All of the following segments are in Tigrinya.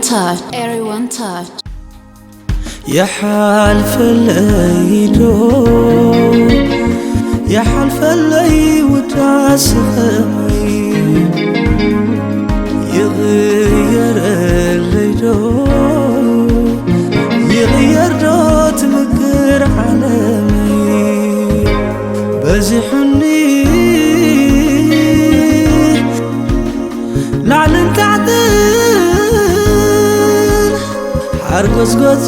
Touch, Area One Touch. ይሓልፈለይ ዶ ይሓልፈለይ ውዳሴ ከመይ ይቕየረለይ ዶ ይቕየር ዶ ትምክር ዓለመይ በዚሑኒ ላዕልን ታሕትን ሓርጎጽጎጽ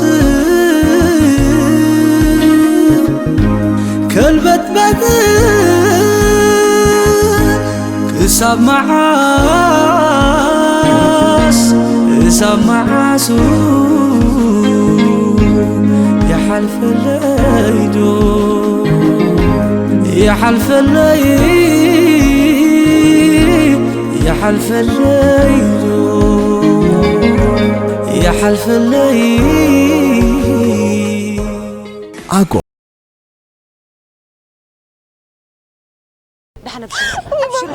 ከልበጥበጥ ክሳብ መዓስ ክሳብ መዓሱ ይሓልፈለይ ዶ ይሓልፈለይ ይሓልፈለይ ዶ ይሓልፈለይ ኣጎ ደሓን ኣብሽር ኣብሽር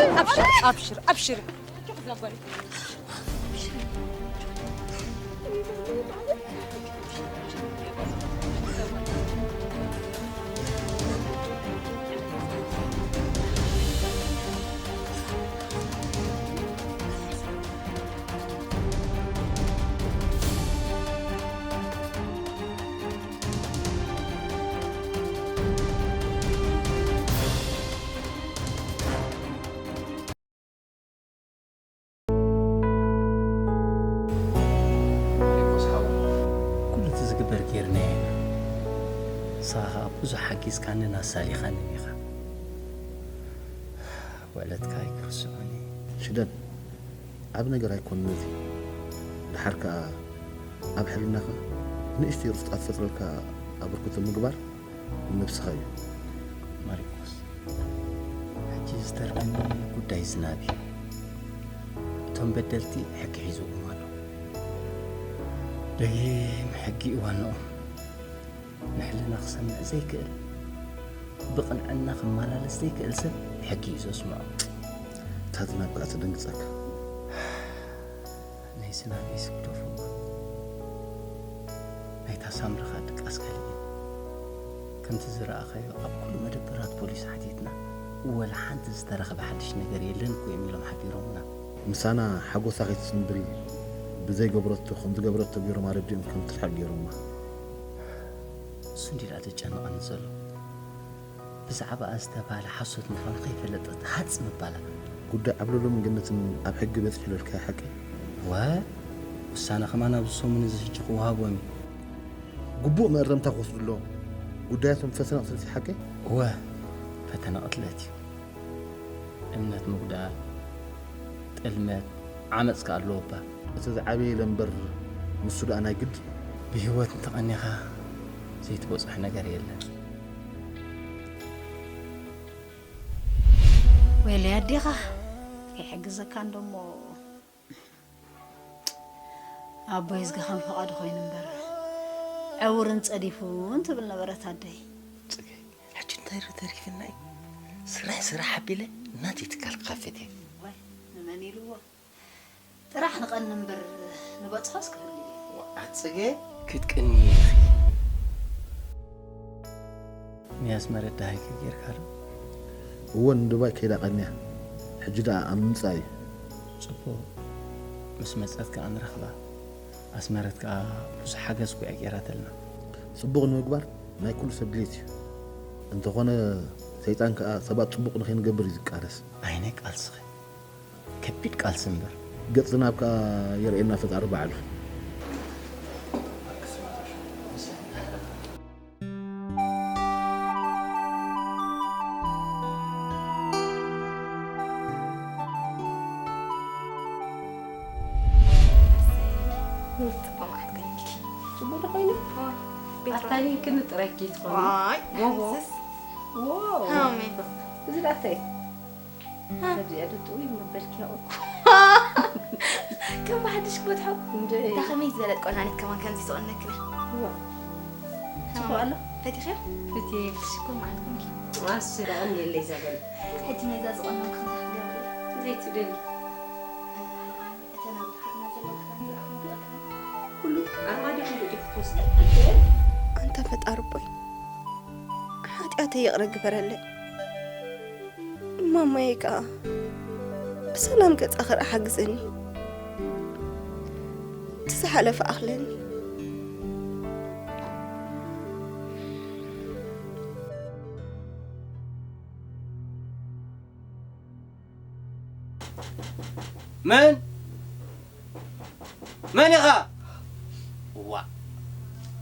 ኣብሽር ኣብሽር ኣብሽር ኩሉ እቲ ዝግበር ጌርናዮ ኢና። ንስኻ ኸኣ ብዙሕ ሓጊዝካንን ኣሳሊኻንን ኢኻ። ውዕለትካ ኣይክርስዖን እየ። ሽደን፣ ዓቢ ነገር ኣይኮነን እዚ። ደሓር ከኣ ኣብ ሕልናኻ ንእሽተይ ርስጣ ትፈጥረልካ ኣበርክቶ ምግባር ንነብስኻ እዩ። ማሪቆስ፣ ሕጂ ዝተርፈኒ ጉዳይ ዝናብ እዩ። እቶም በደልቲ ሕጊ ሒዝዎም ኣሎ። ደጊም ሕጊ እዩ ዋንኦም። ንሕልና ክሰምዕ ዘይክእል፣ ብቕንዕና ክመላለስ ዘይክእል ሰብ ሕጊ እዩ ዘስምዖ። እታ ዝናብ ከኣ ተደንግጸካ። ናይ ዝናብ ኢስ ግደፎ እሞ ናይታ ሳምሪ ከኣ ድቃስ ካልእ እዩ። ከምቲ ዝረኣኻዮ ኣብ ኩሉ መደበራት ፖሊስ ሓቲትና ወላ ሓንቲ ዝተረኽበ ሓድሽ ነገር የለን እኮ እዮም ኢሎም ሓቢሮምና። ምሳና ሓጎሳ ከይትጽንብል ብዘይገበረቶ ከም ዝገበረቶ ገይሮም ኣረዲኦም ከም ትርሕቕ ገይሮማ። እሱ እንዲላ ዘጨንቐኒ ዘሎ። ብዛዕባኣ ዝተባህለ ሓሶት ምዃኑ ከይፈለጠት ሃጽ ምባላ። ጉዳይ ዓብለሎምን ገነትን ኣብ ሕጊ በጺሑ ኢለልካዮ ሓቂ? እወ፣ ውሳነ ከማን ኣብዚ ሰሙን እዚ ሕጂ ክወሃቦም እዩ። ግቡእ መእረምታ ክወስዱ ኣለዎም። ጉዳያቶም ፈተነ ቅትለት እዩ ሓቂ? እወ፣ ፈተነ ቅትለት እዩ። እምነት ምጉዳል፣ ጥልመት፣ ዓመጽ ከኣ ኣለዎ እባ። እቲ ዝዓበየ ኢለ እምበር ንሱ ደኣ ናይ ግድን። ብህይወት እንተቐኒኻ ዘይትበጽሖ ነገር የለን። ወይለይ ኣዴኻ ከይሕግዘካ እንዶ እሞ ኣቦይ እዝጊ ከም ፍቓዱ ኮይኑ እምበር ዕውርን ጸዲፉን ትብል ነበረት ኣደይ። ጽገይ ሕጂ እንታይ ዶ ተሪፍና እዩ? ስራሕ ስራሕ ኣቢለ እናተይ ትካል ክኸፍት እየ። ዋይ ንመን ኢልዎ? ጥራሕ ንቐኒ እምበር ንበጽሖስ ክህሉ እዩ። ኣጽገ ክትቅኒ ኢኺ። ንያስመረት ደሃይካ ጌርካ ዶ? እወ ንዱባይ ከይዳ ቀንያ። ሕጂ ደኣ ኣብ ምምጻእ እዩ። ጽቡቕ። ምስ መጸት ከኣ ንረኽባ። ኣስመረት ከኣ ብዙሕ ሓገዝ እኮ እያ ጌራትልና። ጽቡቕ ንምግባር ናይ ኩሉ ሰብ ድሌት እዩ። እንተኾነ ሰይጣን ከኣ ሰባት ጽቡቕ ንኸይንገብር እዩ ዝቃለስ። ኣይነ ቃልስኺ ከቢድ ቃልሲ እምበር። ገጽ ዝናብ ከኣ የርእየና ፈጣሪ ባዕሉ። ጽቡቕ መዓት ገኒልኪ። ጽቡቕ ዶ ኮይኑ? ኣታሊልክኒ ጥራይ ከይትኾኒ። ዋይ፣ ጎቦ። ኣንስስ። ዎ። ሃሜ። እዚ ዳተይ። ነዚኣ ዶ ጥውይ ምበልኪ ያቑ። ከም ብሓድሽ ክበትሖ። እንደ እታ ከመይ ዝበለት ቆልዓ ነት ከማን ከምዚ ትቐነክለ። ዋ። ጽቡቕ ኣሎ። ፈቲኽዮ? እቲ ሽኮር መዓት ኮንኪ። ኣስራን የለይ ዘበል። ሕጂ ነዛ ዝቐነንኩ እንታይ ክገብር እየ? ዘይትደሊ። እተን ኣብ ትሕትና ዘለዋ ክዳን ዝረኣኹ ኣንታ ፈጣሪ ኣቦይ፣ ሓጢኣተይ ይቕረ ግበረለይ። ማማየ ከኣ ብሰላም ገጻ ክርኣ ሓግዘኒ። እቲ ዝሓለፈ ኣኽለኒ። መን? መን ኢኻ? ዋ፣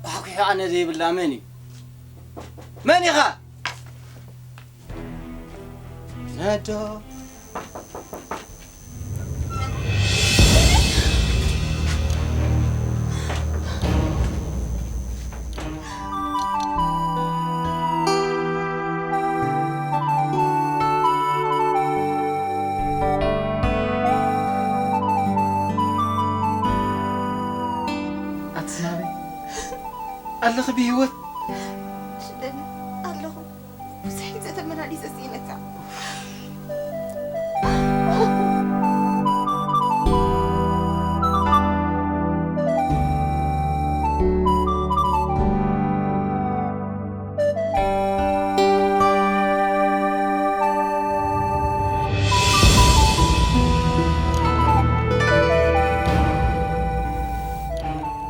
ኳሕኲሒ ኣነ ዘይብላ መን እዩ? መን ኢኻ? ነዶ። ኣቲ ዝናበ፣ ኣለኺ ብህይወት? ሽደን ኣለኹ። ብዙሕ ግዜ ተመላሊሰ ስኢነካ።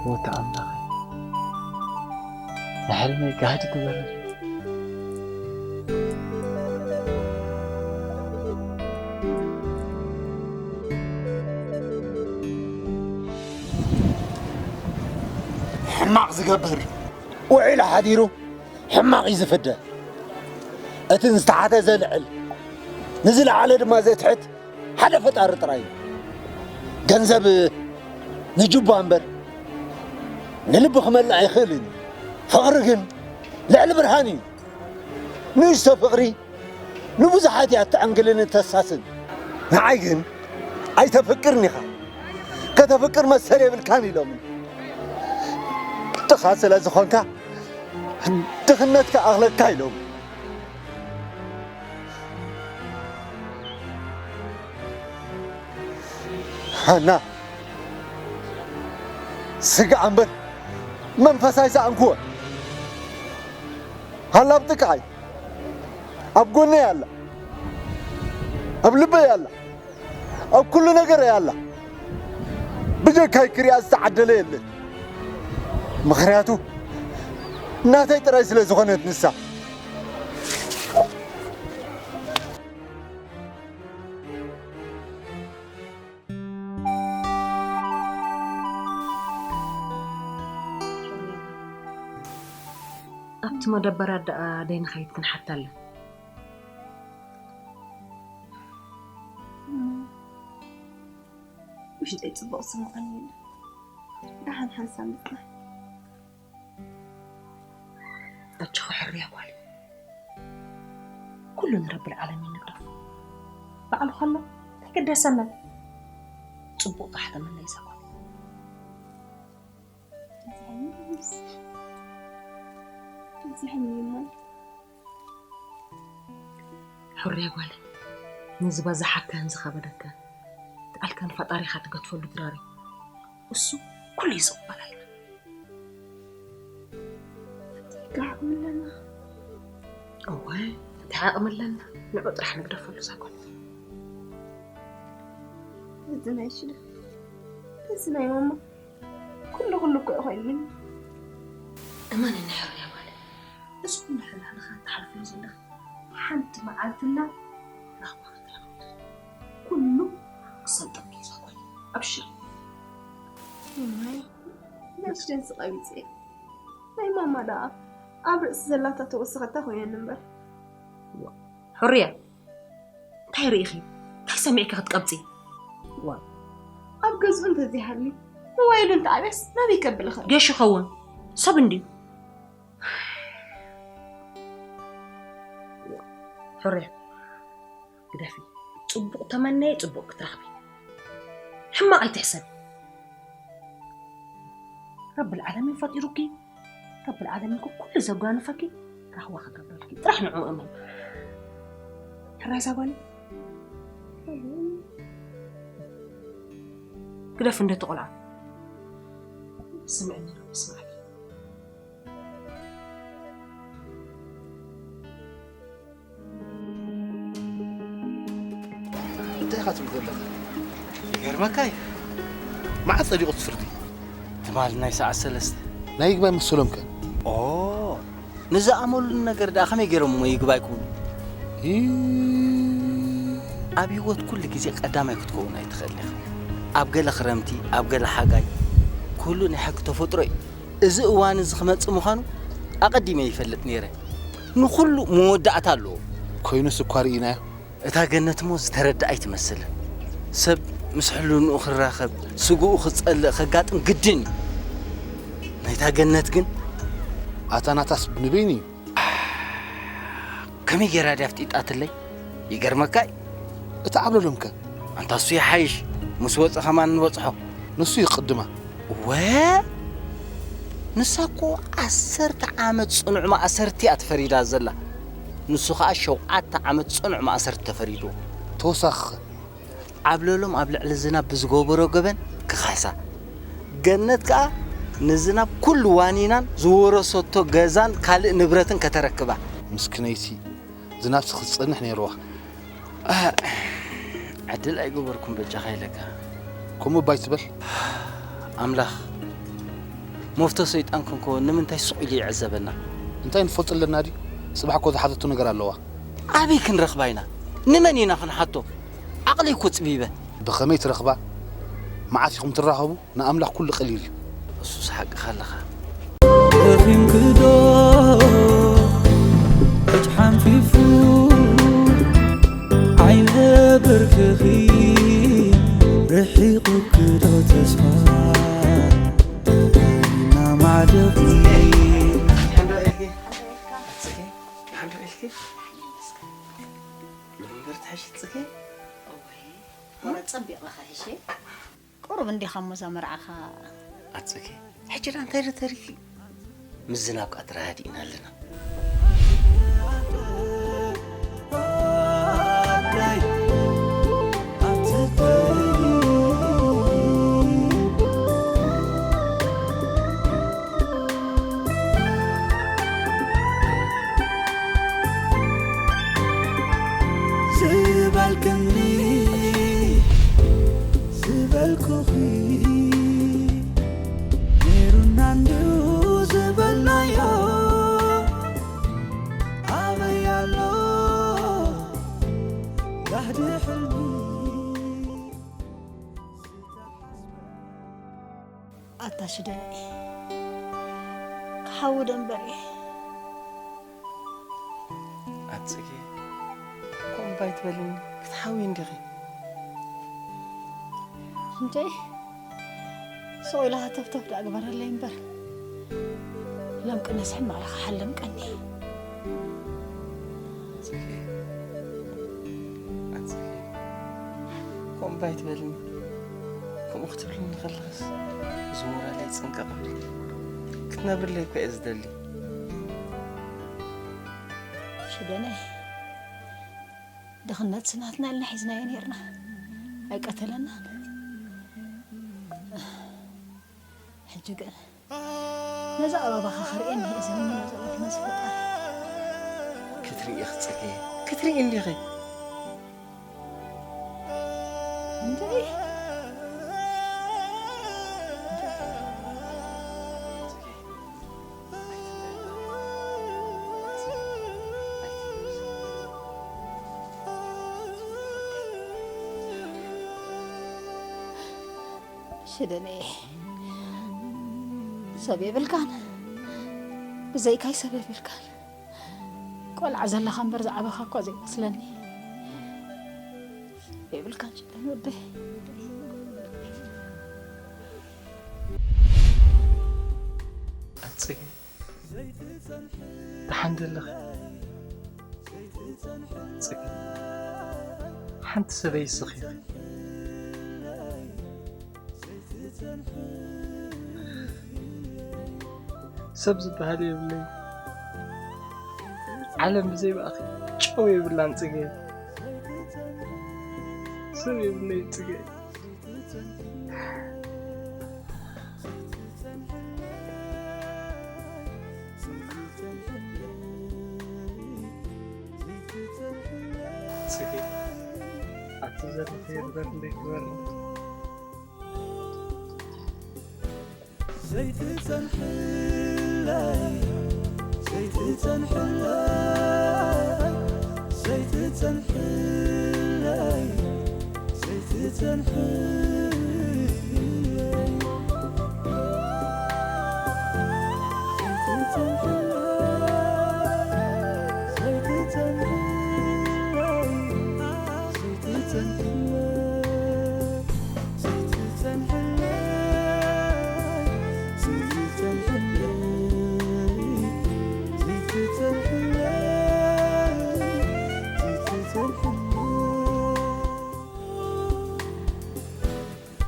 ወታ ኣምላኸይ፣ ንሕልመይ ጋህዲ ግበረለይ። ሕማቕ ዝገብር ውዒሉ ሓዲሩ ሕማቕ እዩ ዝፍደ። እቲ ንዝተሓተ ዘልዕል፣ ንዝለዓለ ድማ ዘትሕት ሓደ ፈጣሪ ጥራይ እዩ። ገንዘብ ንጅባ እምበር ንልቢ ክመልእ ኣይኽእልን እዩ። ፍቕሪ ግን ልዕሊ ብርሃን እዩ። ንእሽቶ ፍቕሪ ንብዙሓት እያ እተዕንግልን እተሳስን። ንዓይ ግን ኣይተፍቅርን ኢኻ፣ ከተፍቅር መሰል የብልካን ኢሎምን። ድኻ ስለ ዝኾንካ ድኽነትካ ኣኽለካ ኢሎም። ሃና፣ ስጋ እምበር መንፈስ ኣይሰኣንኩወን። ሃላ ኣብ ጥቃይ፣ ኣብ ጎነይ ኣላ፣ ኣብ ልበይ ኣላ፣ ኣብ ኩሉ ነገር እያ ኣላ። ብጀካይ ክሪኣ ዝተዓደለ የለን። ምኽንያቱ ናተይ ጥራይ ስለ ዝኾነት ንሳ። ኣብቲ መደበራት ደኣ ደይንኸይድ ክንሓታ ኣለን። ውሽጠይ ጽቡቕ ስምዓኒ የለን። ደሓን ሓንሳብ ምጽናሕ። ኣጆኺ ሕርያ ጓል፣ ኩሉ ንረብል ዓለሚን ንግደፎ። ባዕሉ ከሎ እንታይ ገደሰና? ጽቡቕ ጥራሕ ተመነይ እዛ ጓል። በዚሐኒ፣ በዚሐኒ እሞ። ሕርያ ጓል፣ ንዝበዛሓካን ዝኸበደካን ትኣልካ ንፈጣሪኻ ትገድፈሉ ድራር እዩ። እሱ ኩሉ ይጽበለልና። እንታይ ዓቕሚ ኣለና? እወ፣ እንታይ ዓቕሚ ኣለና? ንዑ ጥራሕ ንግደፈሉ እዛ ጓል። በዚ ናይ ሽደ፣ በዚ ናይ ማማ፣ ኩሉ ኩሉ እኮ እዩ ኮይኑኒ። እመንኒ ሕርያ ጓል፣ እዚ ኩሉ ሕልኽልኻ እትሓልፍሉ ዘለኺ ሓንቲ መዓልትና ራህዋ ክትረኽቢ። ኩሉ ክሰልጠልኪ እዩ ዛጓል። ኣብሽር። እማይ፣ ናይ ሽደን ስቐቢፀ። ናይ ማማ ደኣ ኣብ ርእሲ ዘላታ ተወሰኸታ ኮይነን እምበር። ዋ፣ ሕርያ፣ እንታይ ርኢኺ? እንታይ ሰሚዕኪ ክትቀብፂ? ዋ፣ ኣብ ገዝኡ እንተዘይሃልዩ፣ ሞባይሉ እንተኣብያስ ናበይ ከብል እኽእል? ጌሽ ይኸውን። ሰብ እንድዩ። ሕርያ፣ ግደፊ። ጽቡቕ ተመነዪ፣ ጽቡቕ ክትረኽቢ። ሕማቕ ኣይትሕሰቢ። ረብል ዓለሚን ፈጢሩኪ፣ ረብል ዓለሚን ኩሉ ዘጓንፈኪ ራህዋ ክገብረልኪ። ጥራሕ ንዕኡ እመኒ። ሕራይ እዛ ጓለይ። ግደፊ እንደ ተቖልዓ። ስምዕኒ ረቢ ስምዓኪ። እንታይ ኢኻ ትብል ዘለኻ? ይገርመካ እዩ። መዓስ ጸዲቑ እቲ ፍርዲ? ትማሊ ናይ ሰዓት ሰለስተ። ናይ ይግባይ መሰሎም ከ? ኦ፣ ንዝኣመሉኒ ነገር ደኣ ከመይ ገይሮም እሞ ይግባይ ክብሉ? ይ- ኣብ ህይወት ኩሉ ግዜ ቀዳማይ ክትከውን ኣይትኽእልን ኢኻ። ኣብ ገለ ክረምቲ፣ ኣብ ገለ ሓጋይ፣ ኩሉ ናይ ሕጊ ተፈጥሮ እዩ። እዚ እዋን እዚ ክመጽእ ምዃኑ ኣቐዲመ ይፈልጥ ነይረ። ንኹሉ መወዳእታ ኣለዎ። ኮይኑስ እኳ ርኢናዮ። እታ ገነት እሞ ዝተረድኣ ኣይትመስልን። ሰብ ምስ ሕልንኡ ክራኸብ፣ ስግኡ ክጸልእ ከጋጥም ግድን እዩ። ናይታ ገነት ግን ኣታ ናታስ ንበይኑ እዩ። ከመይ ገይራ ድያ ኣፍጢጣትለይ? ይገርመካ እዩ። እቲ ዓብለሎም ከ? ኣንታ እሱ ይሓይሽ፣ ምስ ወጸ ከማን ንበጽሖ። ንሱ ይቕድማ። ወ ንሳ እኮ ዓሰርተ ዓመት ጽኑዕ ማእሰርቲ እያ ተፈሪዳ ዘላ። ንሱ ኸኣ ሸውዓተ ዓመት ጽኑዕ ማእሰርቲ ተፈሪድዎ። ተወሳኺ ኸ? ዓብለሎም ኣብ ልዕሊ ዝናብ ብዝገበሮ ገበን ክኸሳ፣ ገነት ከኣ ንዝናብ ኩሉ ዋኒናን ዝወረሰቶ ገዛን ካልእ ንብረትን ከተረክባ። ምስክነይቲ ዝናብሲ ክትጸንሕ ነይርዋ። ዕድል ኣይገበርኩም በጃኻ ኢለካ። ከምኡ እባ ኣይትበል። ኣምላኽ መፍቶ ሰይጣን ክንከውን ንምንታይ ስቕ ኢሉ ይዕዘበና? እንታይ ንፈልጦ ኣለና ድዩ? ጽባሕ እኮ ዝሓዘቶ ነገር ኣለዋ። ኣበይ ክንረኽባ ኢና? ንመን ኢና ክንሓቶ? ዓቕሊ እኮ ጽቢበ። ብኸመይ ትረኽባ? መዓስ ኢኹም ትራኸቡ? ንኣምላኽ ኩሉ ቀሊል እዩ። እሱስ ሓቅኻ ኣለኻ። ደኺምክዶ ሕጅ ሓንፊፉ ዓይነ ብርክኺ ርሒቑክዶ ተስፋ ናማዕደኺ እምበር ትሕሽ ጽጌ ጸቢቕ ኢኻ ሕሽ። ቁሩብ እንዲኻ እሞ እዛ መርዓኻ ኣጽጌ ሕጂ ዳ እንታይ ዶ ተሪፊ? ምስ ዝናብ ቃ ተረሃዲእና ኣለና። ዝበልክኒ ዝበልኩኺ ነይሩና እንድዩ ዝበልናዮ ኣበይ ኣሎ ጋህዲ ሕልሚ ኣታ ሽደኒ ክሓዊ ደንበሪ ኣጽጌ ከምኡ እባ ኣይትበልኒ ክትሓዊ እንዲኺ እንዴ ስቕ ኢላ ሃተፍተፍ ደኣ ግበረለይ እምበር ለምቅነስ ሕማቕ ኢኻ ሓለምቀኒ ኣጽጌ ኣጽጌ ከምኡ እባ ኣይትበልኒ ከምኡ ክትብልኒ ከለኽስ እዚ ሞራለይ ይጽንቀቕ ክትነብርለይ እኮ እየ ዝደሊ ሽደነይ ድኽነት ስናትና ኢልና ሒዝናዮ ነርና ኣይቀተለናን ሕጂ ግን ነዛ ኣባባኻ ክርእየኒ እየ ዝልምኖ ዘለኹ ነዚ ፈጣሪ ክትርኢ ክጽገ ክትርኢ እንዲኺ እንድዒ ሽደነየ ሰብ የብልካን ብዘይካይ ሰብ የብልካን ቆልዓ ዘለኻ እምበር ዝዓበኻ እኳ ዘይመስለኒ የብልካን ሽደን ወደይ ኣጽገ ደሓን ዘለኺ ጽገ ሓንቲ ሰበይ ስኺ ሰብ ዝበሃል የብለይ ዓለም ብዘይ ብኣኺ ጨው የብላን ጽገ ሰብ የብለይ ጽገ ጽጌ ኣቲ ዘርፌ እምበር እንዴት ክበር ዘይትጸንሕለይ ዘይትጸንሕለይ ዘይትጸንሕለይ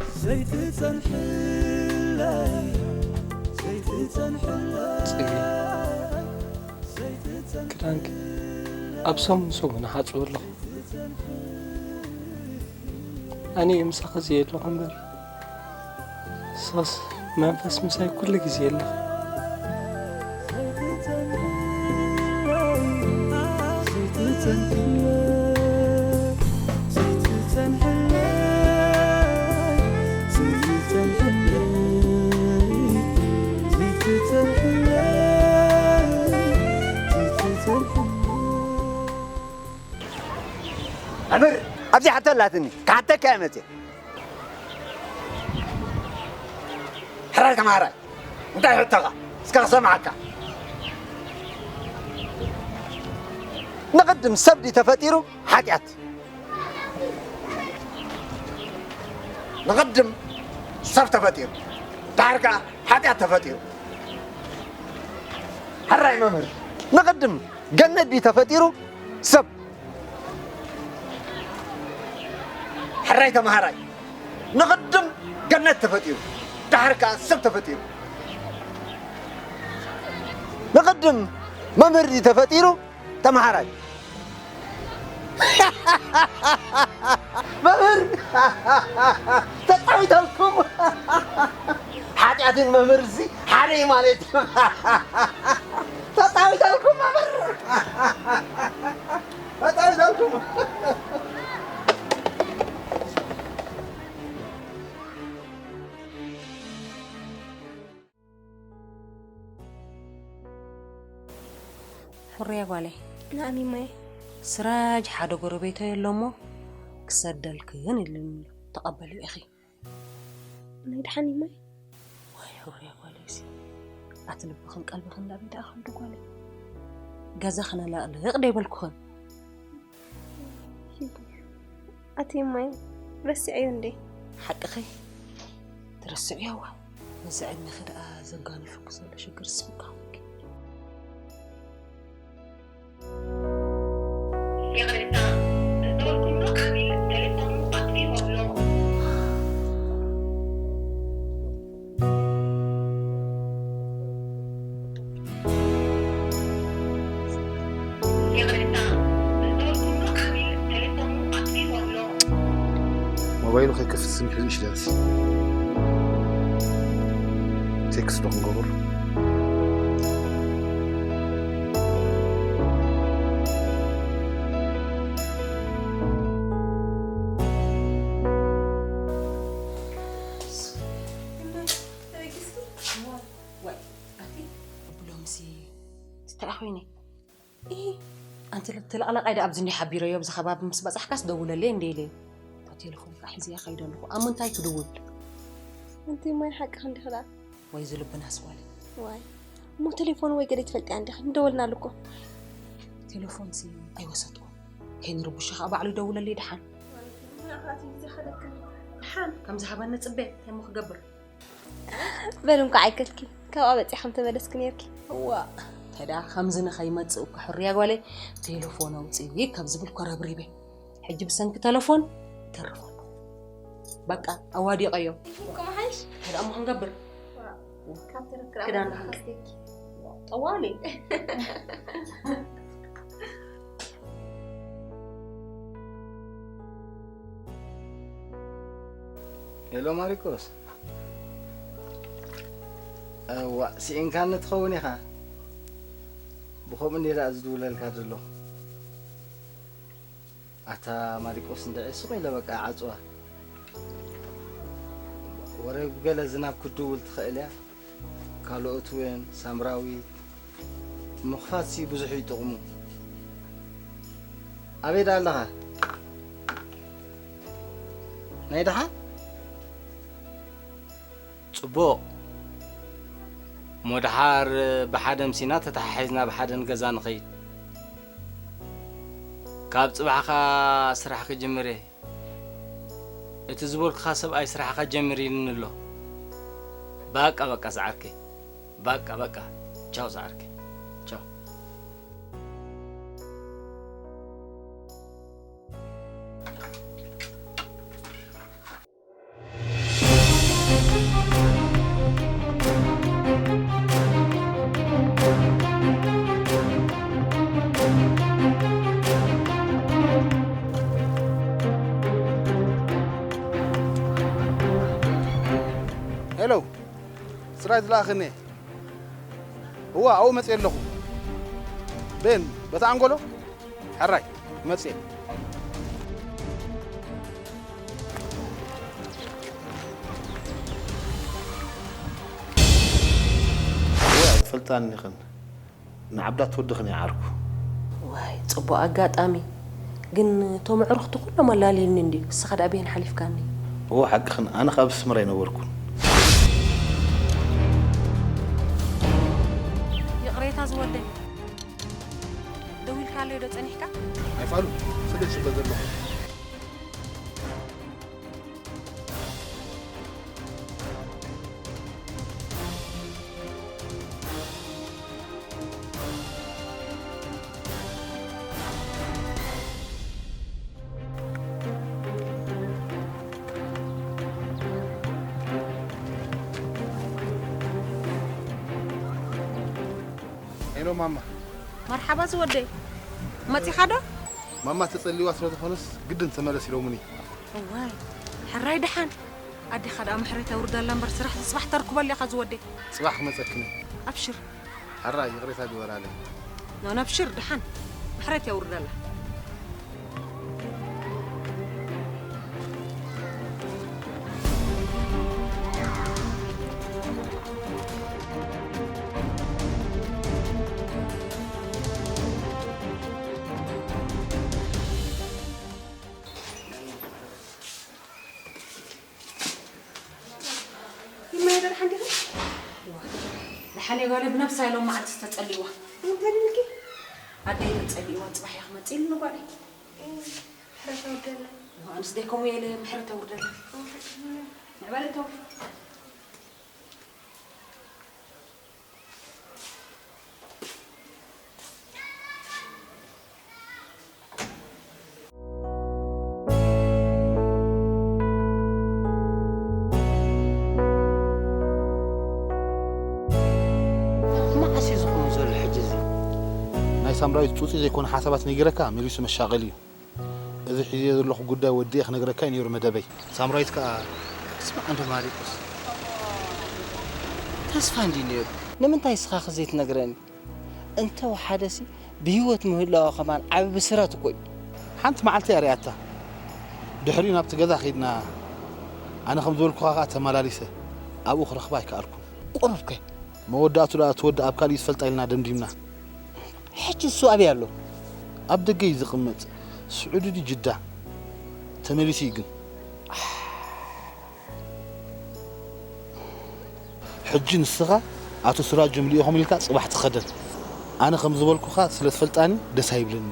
ዘይትጸንሕለይ ዘይትጸንሕለይ ዘይትጸንሕለይ ጽጌ፣ ክዳንኪ ኣብ ሰሙን ሰሙን እሓጽቦ ኣለኹ። ኣነ እየ ምሳኺ ዘየለኹ እምበር፣ ንስኽስ መንፈስ ምሳይ ኩሉ ግዜ ኣለኺ። ኣምር፣ ኣብዚ ሕቶ ኣላትኒ፣ ክሓተካ እየ መፅየ። ሕራይ ተምሃራይ፣ እንታይ ሕቶኻ? እስከ ክሰምዓካ። ንቕድም ሰብ ድዩ ተፈጢሩ? ሓጢኣት። ንቕድም ሰብ ተፈጢሩ፣ ደሓር ከኣ ሓጢኣት ተፈጢሩ። ሕራይ መምህር፣ ንቕድም ገነት ድዩ ተፈጢሩ? ሰብ። ሕራይ ተምሃራይ፣ ንቕድም ገነት ተፈጢሩ፣ ደሓር ከኣ ሰብ ተፈጢሩ። ንቕድም መምህር ድዩ ተፈጢሩ? ተምሃራይ። መምህር፣ ተጻዊተልኩም። ሓጢኣትን መምህር እዚ ሓደ እዩ ማለት እዩ። ተጻዊተልኩም መምህር። ተጻዊተልኩም። ሕሩያ ጓለይ። ናኣሚ ማይ። ስራጅ ሓደ ጎረቤተይ ኣሎ እሞ ክሰደልክን ኢሉኒ ኣሎ። ተቐበልዮ ኢኺ። ናይ ደሓን እዩ ማይ። ዋይ ሕሩያ ጓለይ፣ እዚ ኣቲ ልብኽን ቀልብኽን ናብ ቤት ኣኸልዱ ጓለይ። ገዛ ክነላቕልቕ ደይበልኩኽን። ኣቲ ማይ ረሲዐዮ እንዴ? ሓቅኺ ትረስዕዮ እዋ፣ ነዚ ዕድሜኺ ደኣ ዘጋንፈኪ ዘሎ ሽግር ስቕ ክኸውን። ይቕሬታ፣ ዝደወልኩምሉ ዓሚል ቴሌፎኑ ኣጥፊኡ ኣሎ። ይቕሬታ፣ ዝደወልኩምሉ ዓሚል ቴሌፎኑ ኣጥፊኡ ኣሎ። ሞባይሉ ከይከፍት ስሚዕ ኢንሹራንስ ቴክስት ዶ ክንገብረሉ? ወይ ኣቲ ብሎምሲ እንታይ ኮይነ? ኢ፣ ኣንቲ ተለቕላቓይ ደኣ ኣብዚ እንዲዮ ሓቢረዮ፣ ኣብዚ ከባቢ ምስ በጻሕካስ ደውለለይ እንደ ኢለዮ። እታ ቴሌፎን ከዓ ሒዘያ ከይደ ኣለኹ። ኣብ ምንታይ ክድውል? ኣንቲ ማይ ሓቅኺ እንዲኺ ደኣ። ወይ ዝልብናስ ጓለይ። ዋይ። እሞ ቴሌፎን ወይ ገለ ትፈልጥያ እንዲኺ? ምደወልናሉ እኮ። ቴሌፎንሲ ኣይወሰድኩን። ከይንርብሾ ከዓ ባዕሉ ይደውለለይ ደሓን። ዋይ፣ ምናልባት እዩ ዝኸደክኒ። ደሓን። ከም ዝሃበኒ ጽበ፣ እንታይ እሞ ክገብር? በል እንኳዕ ኣይከልኪ፣ ካብኣ በፂ ከም ተመለስኪ ነርኪ። እዋ፣ እንታይ ደኣ ከምዚ ንኸይመጽእ እኮ ሕርያ ጓለይ፣ ቴሌፎን ኣውፅኢ ካብ ዝብል እኮ ረብሪበ። ሕጂ ብሰንኪ ተለፎን ይተርፍ ኣሎ። በቃ፣ ኣዋዲቐዮ። ይፍኩም ሓይሽ? እንታይ ደኣ እሞ ክንገብር? ዋ፣ ካብ ተረክራ ክዳን ኣዋዲቐ ሓቂ። ከስቴኪ። ጠዋሊ። ሄሎ ማሪቆስ። እዋእ፣ ስኢንካኒ ትኸውን ኢኻ። ብኸምኡ እንድየ ደኣ ዝድውለልካ ዘለኹ። ኣታ ማሪቆስ እንድዒ ስቕ ኢለ በቃ ዓጽዋ። ወረ ገለ ዝናብ ክድውል ትኽእል እያ። ካልኦት እውን ሳምራዊት ምኽፋትሲ ብዙሕ እዩ ጥቕሙ። ኣበይ ደኣ ኣለኻ? ናይ ደሓን? ጽቡቕ። እሞ ደሓር ብሓደ ምሲና ተተሓሒዝና ብሓደ ንገዛ ንኸይድ። ካብ ጽባሕ ከኣ ስራሕ ክጅምር እየ። እቲ ዝበልኩኻ ሰብኣይ ስራሕኻ ጀምር ኢሉኒ ኣሎ። በቃ በቃ ዝዓርከይ። በቃ በቃ። ቻው ዝዓርከይ። ቻው። ሄሎ፣ ጽራይ ዝለኣኸኒ። እዋ፣ ኣብኡ መጽእ ኣለኹ። ቤን፣ በታ ኣንጎሎ? ሕራይ፣ መጽእ። እዋ፣ ትፈልጣኒ ኸን ንዓብዳ ትወድኽን እያ ዓርኩ። ዋይ፣ ጽቡቕ ኣጋጣሚ። ግን እቶም ኣዕሩኽቲ ኩሎም ኣላልዩኒ እንድዩ። እስኻ ደኣ በየን ሓሊፍካኒ? እዎ፣ ሓቅኽን። ኣነ ካብ ኣስመራ ኣይነበርኩን። ይቕሬታ ዝወደይ። ደዊልካለይ ዶ ጸኒሕካ? ኣይፋሉ፣ ስለ ዝጽበ ዘለኹ። ሄሎ ማማ። መርሓባ ዝወደይ። መጺኻ ዶ? ማማ ተጸሊዋ ስለ ዝኾነስ ግድን ተመለስ ኢሎምኒ። እዋይ፣ ሕራይ ደሓን። ኣዴኻ ደኣ ምሕረት የውርደላ እምበር ስራሕ ዝጽባሕ ተርክበሉ ኢኻ ዝወደይ። ጽባሕ ክመጸክኒ። ኣብሽር። ሕራይ ይቕሬታ ግበራለይ። ኖ፣ ኣብሽር ደሓን። ምሕረት የውርደላ። ይመያ ደሓን ዲኺ? እዋ፣ ደሓን እየ ጓለይ፣ ብነብሳ ኢሎም መዓልቲ ዝተጸልይዋ። እንታይ ኢልኪ? ኣደይ ተጸሊእዋ፣ ጽባሕ እያ ክመጽእ ኢሉኒ ጓለይ። ምሕረት ኣውርደላ። እዋ፣ ኣንስ ደይ ከምኡ ኢለ ምሕረት ኣውርደላ። ምሕረት ኣውርደላ። ንዕበለቶ። መዓስ እዩ ዝኾን ዘሎ ሕጂ እዚ? ናይ ሳምራዊት ጹጺ ዘይኮነ ሓሳባት ነጊረካ መሊሱ መሻቐሊ እዩ። እዚ ሒዘዮ ዘለኹ ጉዳይ ወዲኤ ክነግረካ እዩ ነይሩ መደበይ። ሳምራዊት ከኣ፣ ስማዕ እንዶ ማሪቆስ፣ ተስፋ እንድዩ ነይሩ። ንምንታይ እስኻኸ ዘይትነግረኒ? እንተ ወሓደሲ ብህይወት ምህላዋ ከማን ዓቢ ብስራት እኮ እዩ። ሓንቲ መዓልቲ እያ ርእያታ። ድሕሪኡ ናብቲ ገዛ ኸይድና፣ ኣነ ከም ዝበልኩኻ ከኣ ተመላሊሰ ኣብኡ ክረኽባ ኣይከኣልኩን። ቁሩብከ? መወዳእቱ ደኣ እቲ ወዲ ኣብ ካልእ እዩ ዝፈልጣ ኢልና ደምዲምና። ሕጂ እሱ ኣበይ ኣሎ? ኣብ ደገ እዩ ዝቕመጥ። ስዑዲ ድዩ ጅዳ? ተመሊሱ እዩ ግን። ሕጂ ንስኻ ኣቶ ስራጆም ልኢኾም ኢልካ ጽባሕ ትኸደን። ኣነ ከም ዝበልኩኻ ስለ ትፈልጣኒ ደስ ኣይብለኒ።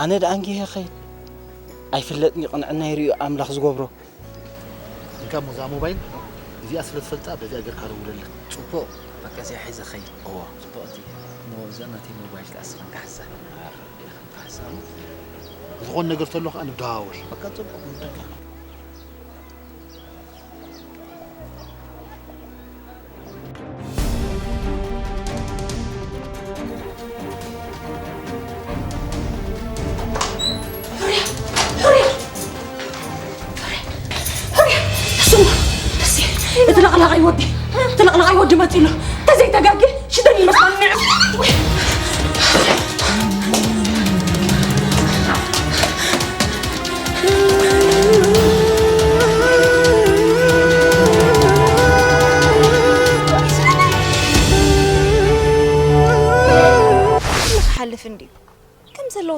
ኣነ ደኣ እንጌ ይኸይድ። ኣይፍለጥን እዩ ቅንዕና ይርእዮ ኣምላኽ ዝገብሮ። እንካ እሞ እዛ ሞባይል እዚኣ ስለ ትፈልጣ በዚኣ ጌርካ ደውለለይ። ጽቡቕ፣ በቃ እዚኣ ሒዘ ኸይድ። እዋ። ጽቡቕ እቲ እሞ እዛ ናተይ ሞባይል ከኣ ስኻ እንካ ሓዛ። ኣረ፣ ኢኻ እንካ ሓዛ። ዝኾነ ነገር ተሎ ከኣ ንደዋወል። በቃ ጽቡቕ፣ ንደጋ። ሕርያ! ሕርያ! ሕርያ! ስማ፣ ደሴ፣ እቲ ለቕላቓይ ወዲ፣ እቲ ለቕላቓይ ወዲ መጺኡ ኣሎ። ተዘይተጋግየ፣ ሽደን ይመስላል። ንዕ-፣ ወይ።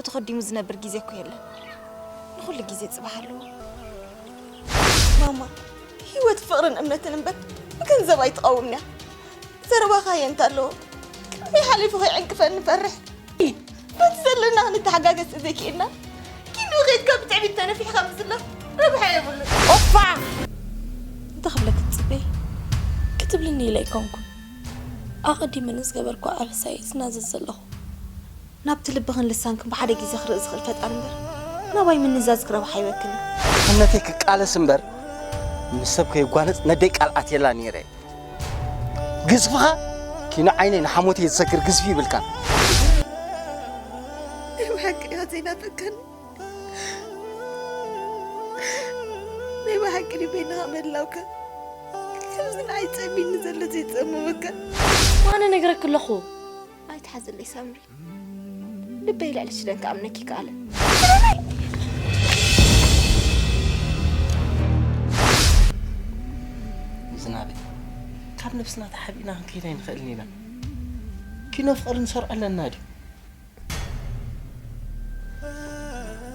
ተኸዲሙ ዝነብር ግዜ እኮ የለን። ንኹሉ ግዜ ጽባሕ ኣለዎ። ማማ፣ ህይወት ፍቕርን እምነትን እምበር ብገንዘብ ኣይትቐውምን'ያ። ዘረባኻ የንታ ኣለዎ። ቅድመይ ሓሊፉ ከይዕንቅፈኒ እፈርሕ። በቲ ዘለና ክንተሓጋገዝ ተዘይክኢልና፣ ኪንኡ ኬድካ ብትዕቢት ተነፊሕካ ምዝላፍ ረብሓ የብሉን። ኦፋ! እንታይ ክብለኪ ትጽበዪ? ክትብልኒ ኢለ ኣይኮንኩን። ኣቐዲመ ንዝገበርኩ ኣበሳ እየ ዝናዘዝ ዘለኹ። ናብቲ ልብኽን ልሳንክን ብሓደ ግዜ ክርኢ ዝኽእል ፈጣሪ እምበር፣ ናባይ ምንዛዝ ክረብሓ ኣይበክልን። እምነተይ ክቃለስ እምበር፣ ምስ ሰብ ከየጓነጽ ነደይ ቃል ኣትየላ ነይረ። ግዝፍኻ ኪኖ ዓይነይ ንሓሞተይ ዝሰግር ግዝፊ ይብልካን። ናይ ብሓቂ ዲኻ ዘይናፍቀኒ? ናይ ብሓቂ ድዩ በይንኻ ምህላውካ ከምዚ ንዓይ ጸሚኒ ዘሎ ዘይጸምመካ? ኣነ ነግረኪ ኣለኹ። ኣይትሓዘለይ ሳምሪ። ልበይ ልዕሊ ሽደን ክኣምነኪ ይከኣለ። ዝናበይ፣ ካብ ነብስና ተሓቢእና ክንከይድ ኣይንኽእልን ኢና። ኪኖ ፍቕሪ ንሰርዖ ኣለና ድዩ?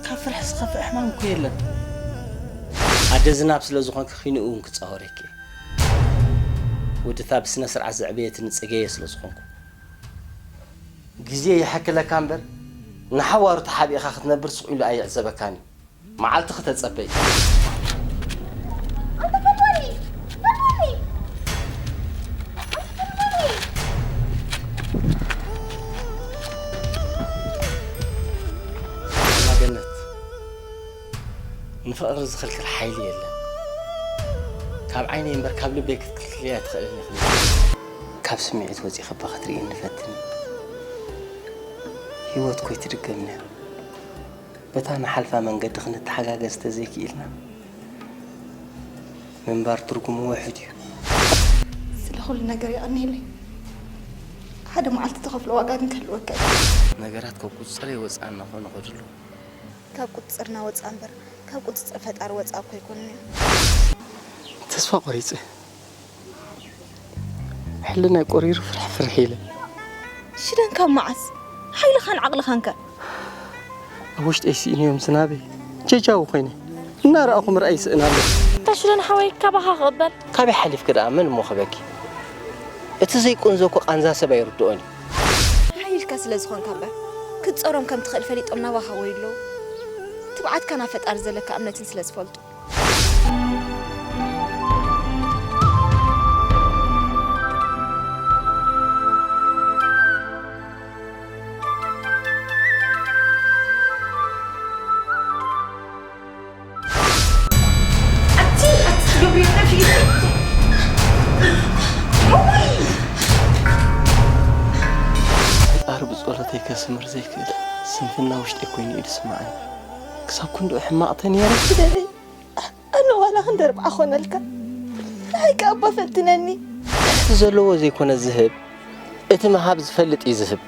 ካብ ፍርሒ ዝኸፍእ ሕማም እኮ የለን። ኣደ ዝናብ ስለ ዝኾንኪ ኪንኡ እውን ክጻወረኪ እየ። ወድታ ብስነ ስርዓት ዘዕበየትኒ ጽገየ ስለ ዝኾንኩ። ግዜ ይሓክለካ እምበር፣ ንሓዋሩ ተሓቢእኻ ክትነብር ስቕ ኢሉ ኣይዕዘበካን እዩ። መዓልትኺ ተጸበዪ። ገነት፣ ንፍቕሪ ዝኽልክል ሓይሊ የለን። ካብ ዓይነይ እምበር ካብ ልበይ ክትክልክልያ ኣይትኽእልን ኢኺ። ካብ ስምዒት ወጺኺ እባ ክትርእይኒ ፈትኒ። ህይወት እኮ ኣይትድገምን እያ። በታ ንሓልፋ መንገዲ ክንተሓጋገዝ ተዘይክኢልና፣ ምንባር ትርጉሙ ውሑድ እዩ። ስለ ኩሉ ነገር የቐንየለይ። ሓደ መዓልቲ ትኸፍሎ ዋጋ ግን ክህልወካ እዩ። ነገራት ካብ ቁጽጸረይ ወጻኢ እናኾኑ ይኸዱ ኣለዉ። ካብ ቁጽጽርና ወጻኢ እምበር፣ ካብ ቁጽጽር ፈጣሪ ወጻኢ እኮ ኣይኮኑን እዮም። ተስፋ ቆሪጸ። ሕልናይ ቆሪሩ ፍርሕ ፍርሕ ኢለ። ሽደን ካብ መዓስ? ሓይልኻን ዓቕልኻን ከ? ኣብ ውሽጠይ ስኢነዮም ዝናበይ። ጀጃዊ ኮይነ። እናረኣኹ ምርኣይ ይስእን ኣሎ። እታ ሽደን ሓወይ ካባኻ ክቕበል? ካበይ ሓሊፍኪ ደኣ መን እሞ ክህበኪ? እቲ ዘይቁንዞ እኮ ቃንዛ ሰብ ኣይርድኦን እዩ። ሓይልካ ስለ ዝኾንካ እምበር፣ ክትጸሮም ከም ትኽእል ፈሊጦም ናባኻ ወይ ኣለዉ። ትብዓትካ ናብ ፈጣሪ ዘለካ እምነትን ስለ ዝፈልጡ። ኣቲ፣ ኣቲ ትገብርዮ ጠፊእኪ። እውይ! ፈጣሪ ብጸሎተይ ከስምር ዘይክእል ስንፍና ውሽጠይ ኮይኑ እዩ ዝስምዓኒ። ክሳብ ክንድኡ ሕማቕ ተነይረ? ግደለይ። ኣነ ዋላ ክንደርብዓ ኾነልካ። ንዓይ ከኣ እባ ፈትነኒ። እቲ ዘለዎ ዘይኮነ ዝህብ፣ እቲ ምሃብ ዝፈልጥ እዩ ዝህብ።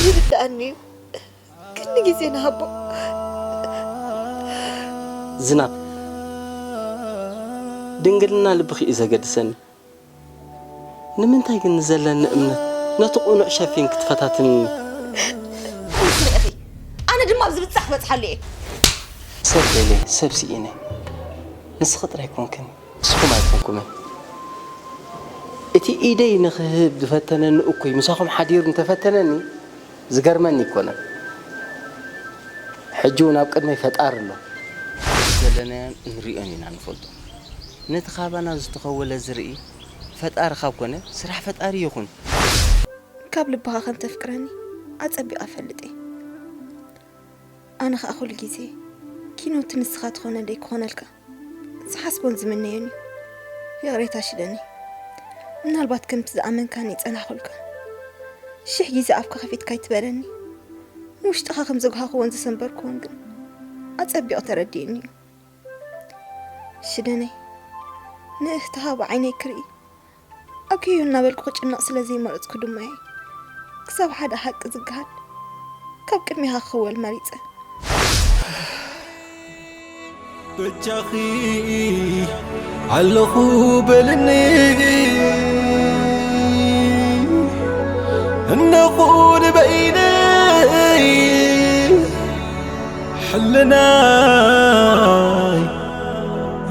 ይርድኣኒ እዩ። ክንዲ ግዜ ንሃቦ። ዝናብ፣ ድንግልና ልብኺ እዩ ዘገድሰኒ። ንምንታይ ግን ንዘለኒ እምነት ነቲ ቅኑዕ ሸፊን ክትፈታትንኒ? ስምዒ ኢኺ። ኣነ ድማ ኣብዚ ብጻሕ ክበጽሓሉ እየ። ሰብ ደልየ፣ ሰብ ስኢነ። ንስኺ ጥራይ ኮንክን፣ ንስኹም ኣይኮንኩምን። እቲ ኢደይ ንኽህብ ዝፈተነኒ እኩይ ምሳኹም ሓዲሩ እንተፈተነኒ፣ ዝገርመኒ ኣይኮነን። ሕጂ እውን ኣብ ቅድመይ ፈጣሪ ኣሎ። ዘለናዮን እንሪኦን ኢና ንፈልጦ። ነቲ ካባና ዝተኸወለ ዝርኢ ፈጣሪ ካብ ኮነ፣ ስራሕ ፈጣሪ ይኹን። ካብ ልብኻ ከም ተፍቅረኒ ኣጸቢቐ እፈልጥ እየ። ኣነ ኸኣ ኩሉ ግዜ ኪኖ እቲ ንስኻ ትኾነለይ ክኾነልካ ዝሓስቦን ዝምነዮን እዩ። ይቕሬታ ሽደኒ። ምናልባት ከምቲ ዝኣመንካኒ ይጸናሕኩልካ። ሽሕ ግዜ ኣፍካ ከፊትካ ኣይትበለኒ። ንውሽጥኻ ከም ዘጉሃኽዎን ዝሰንበርክዎን ግን ኣጸቢቑ ተረዲእኒ እዩ። ሽደነይ፣ ንእህትኻ ብዓይነይ ክርኢ፣ ኣጉዮ እናበልኩ ክጭነቕ ስለ ዘይመረጽኩ ድማ እየ ክሳብ ሓደ ሓቂ ዝገሃድ ካብ ቅድሜኻ ክኽወል መሪጸ። በጃኺ ኣለኹ በልኒ። ኩን በይነይ ሕልናይ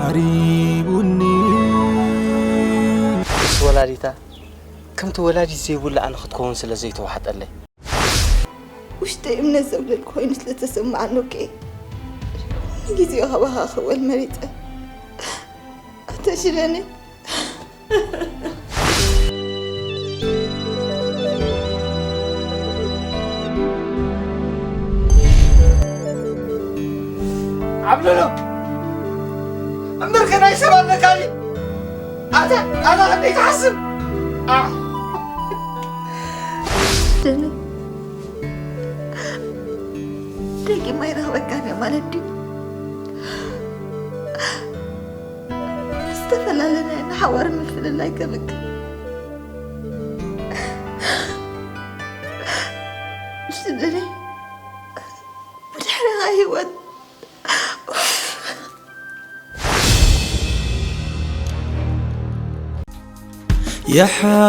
ዓሪቡኒ። ምስ ወላዲታ ከምቲ ወላዲት ዘይብሉ ኣነ ክትከውን ስለ ዘይተዋሕጠለይ። ውሽጠይ እምነት ዘብለል ኮይኑ ስለ ተሰማዓኒ፣ ኦኬ፣ ንግዜኡ ካባኻ ክወል መሪጸ። ኣተሽለኒ። ዓብለሎ፣ እምበርከ ናይ ሰብ ኣለካ ድዩ? ኣታ፣ ኣታ ክንደይ ትሓስብ? ኣ። ደመይ፣ ደጊማ ኣይረኽበካን እየ ማለት ድዩ? ዝተፈላለናዮ ንሓዋር ምፍልላይ ከብቅዕ። ስደለይ፣ ብድሕሪኻ ህይወት።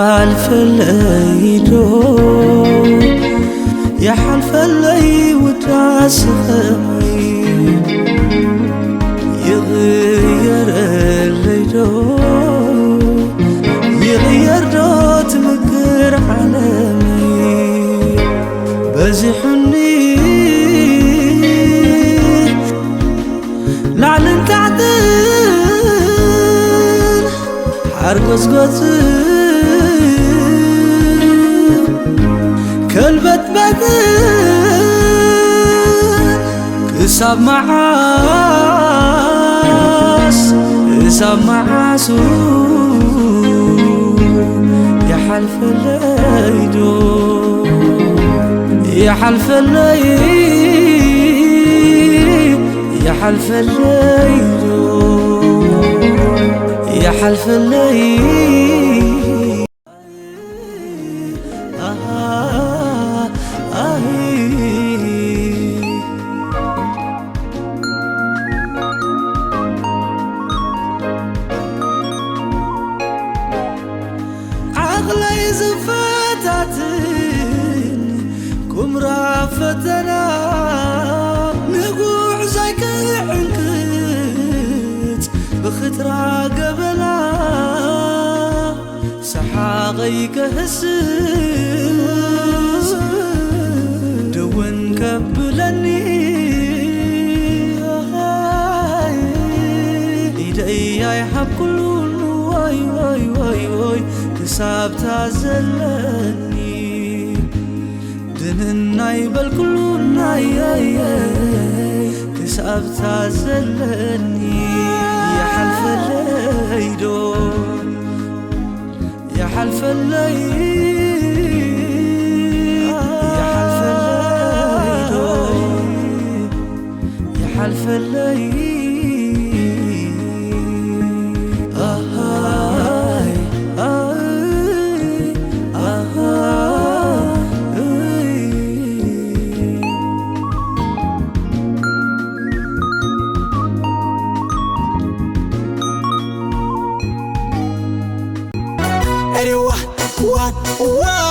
ይሓልፈለይ ዶ፣ ይሓልፈለይ ውዳሰ ኸመይ፣ ይቕየረለይ ዶ፣ ይቕየር ዶ ትምክር ዓለመይ፣ በዚሑኒ ላዕልን ታሕትን ሓርጎጽጎጽ ከልበጥበጥን ክሳብ መዓስ፣ ክሳብ መዓሱ ይሓልፈለይ ዶ፣ ይሓልፈለይ፣ ይሓልፈለይ ዶ፣ ይሓልፈለይ። ኣሃ፣ ኣይ። ዓቕለይ ዝፈታትን ቁምራ ፈተና፣ ንጉዕዞይ ክዕንክት ብኽትራ ገበላ፣ ሰሓቐይ ከህስስ ደወን ከብለኒ፣ ኢደይ ኣይሃብኩሉን ወይ ወይ ወይ ወይ ክሳብ ታዘለኒ፣ ድንን ኣይበልኩሉን ኣየየ ክሳብ ታዘለኒ፣ ይሓልፈለይ ዶ፣ ይሓልፈለይ፣ ይሓልፈለይ ዶ፣ ይሓልፈለይ። ኣሃይ፣ ኣይ፣ ኣሃ፣ እይ። ኤሪዋ ዋን ዋን